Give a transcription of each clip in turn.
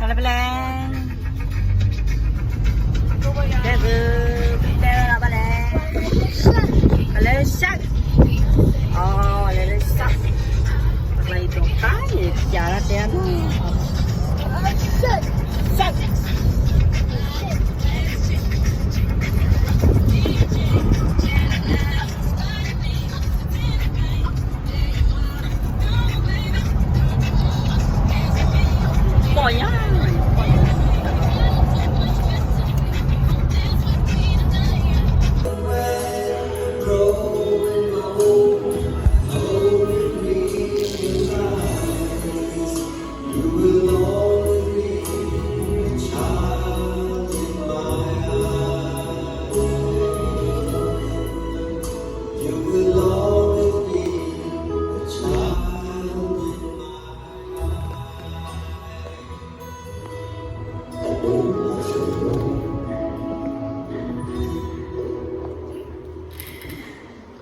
ကလၢပလဲၣ်, ကဲသု, တဲဝဲဒၣ်ဘၣ်လဲၣ်, ပလဲၤလၢ shark, အလဲၤလၢ shark, ပကျါအံၤဒိးတၢ်န့ၣ် ပျးဒၣ်တဲနီၤ, shark, ပီၢ်ယါ, တၢ်ဘျုးဒိၣ်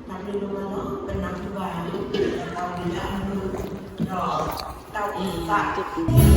မးလီၤ, ပနၢ်ဟူဘၣ်တၢ်ဝံၤလၢအမုာ်ဒီးတၢ်အိၣ်သး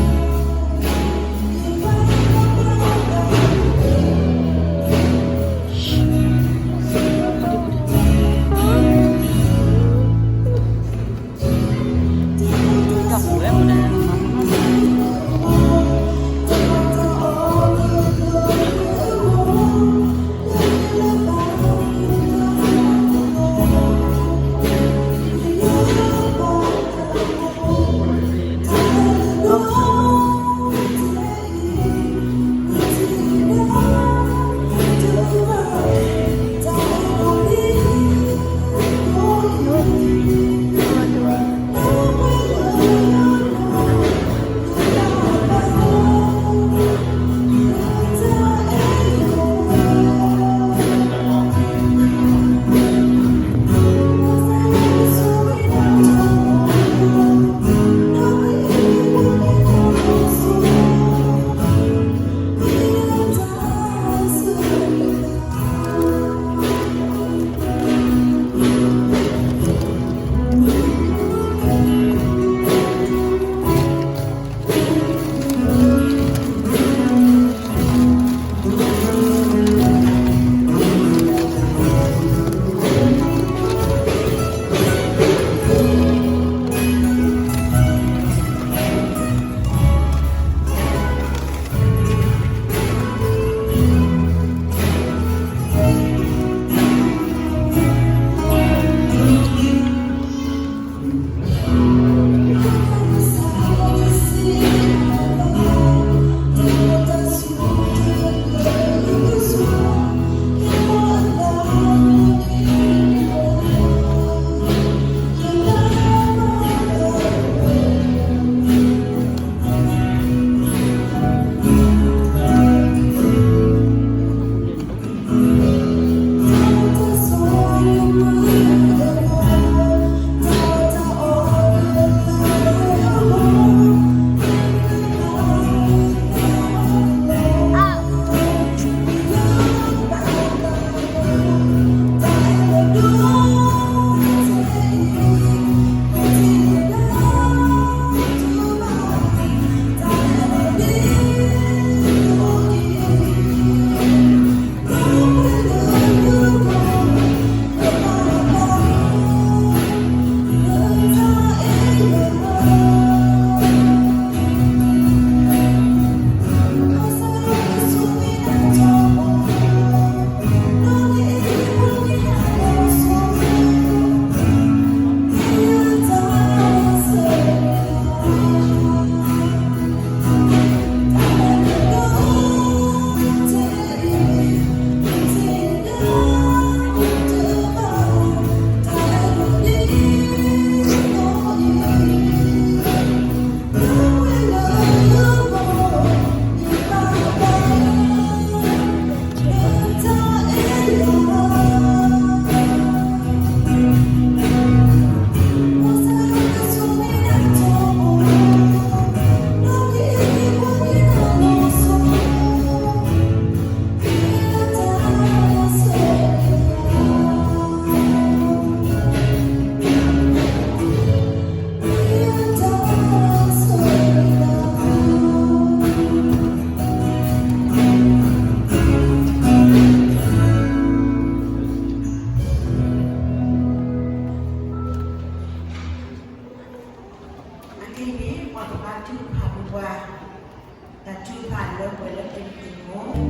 ပှၤ တၢ်ထုကဖၣ်လၢပှဲၤလၢပတက့ၢ်ဖိ ပယွၤ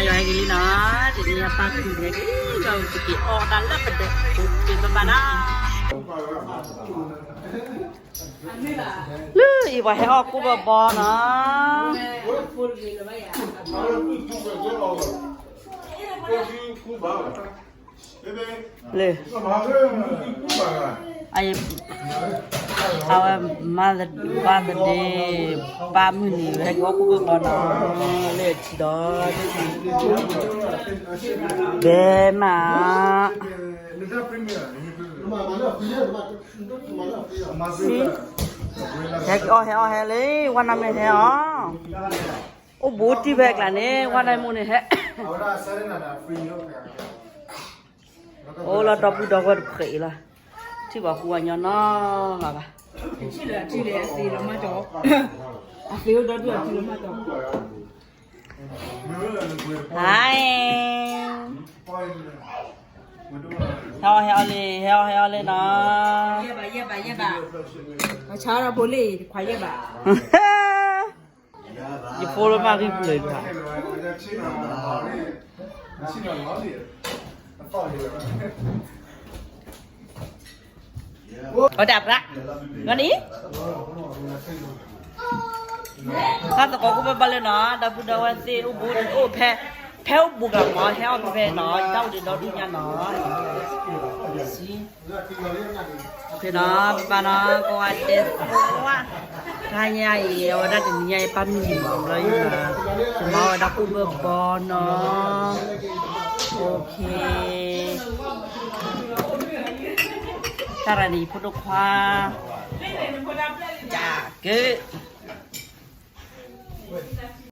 ဟဲက့ၤလံနီၤ, တနံၤအပၢ်ခုၣ်န့ၣ် က့ၤကီၢ်က့ၤအီၣ်တၢ်လၢပဒဲး, က့ၤဘၣ်ဘၣ်နီၤ. လၢအံၤပှၤဟဲအီၣ်ကူဘီဘီနီၤ. လၢ အဝဲ မၤသဒ့ ပၢ်မုၢ်နံၤ ဟဲက့ၤအီၣ်ကူဘီဘီနီၤ, လၢထံဒီး ဒဲမး ဟဲက့ၤအီၣ် ဟဲအီၣ် ဟဲလံ, ဝါနါမ့ၢ်ဟဲအီၣ်, အိၣ်ဘူးတံၢ်ဖဲကျါန့ၣ် ဝါနါမိၢ်န့ၣ်ဟဲ, အိၣ်လၢဒီပုၢ်ဒီဝဲၢ်တဖှဲးအံၤလီၤ, ထံၣ်ပှၤဃူဝဲညီနီၢ်လီၤဘၣ်, ထံၣ်လၢထံၣ်လၢအသ့လီၤမးကီး Hi. ဟဲအီၣ် ဟဲအီၣ်လံ ဟဲအီၣ် ဟဲအီၣ်လံနီၤ. ယဖိလၢမ့ၢ်ဂံၢ်ဖျၢၣ်တဂၤ အတၢ်ပြး ဂီၤနံၤ ဟါသကိးကိးဘၣ်ဘၣ်လၢနီၤ ဒီပုၢ်ဒီဝဲၢ်သ့ၣ်အိၣ်ဘူးအိၣ်ဖဲ ဖဲအိၣ်ဘူးကလီၤမး ဟဲအီၣ်ဖဲဖဲနီၤ ယတၢ်အိၣ်ဒံးဒီဒူၣ်ညါနီၤ ဖဲနီၤ ပပၢ်နီၤ ကိးဂၤဒဲးသ့ၣ်ဝဲ တဟါညါအံၤ အဝဲဒၣ်တနံၤညါအံၤ ပၢ်မုၢ်နံၤမးဘျီအံၤနီၤ ယမၤဝဲဒၣ်အိၣ်ဘၢဘီနီၤ OK တၢ်ရၤန့ၣ် ယဖိဒိၣ်ခွါ ကၢ က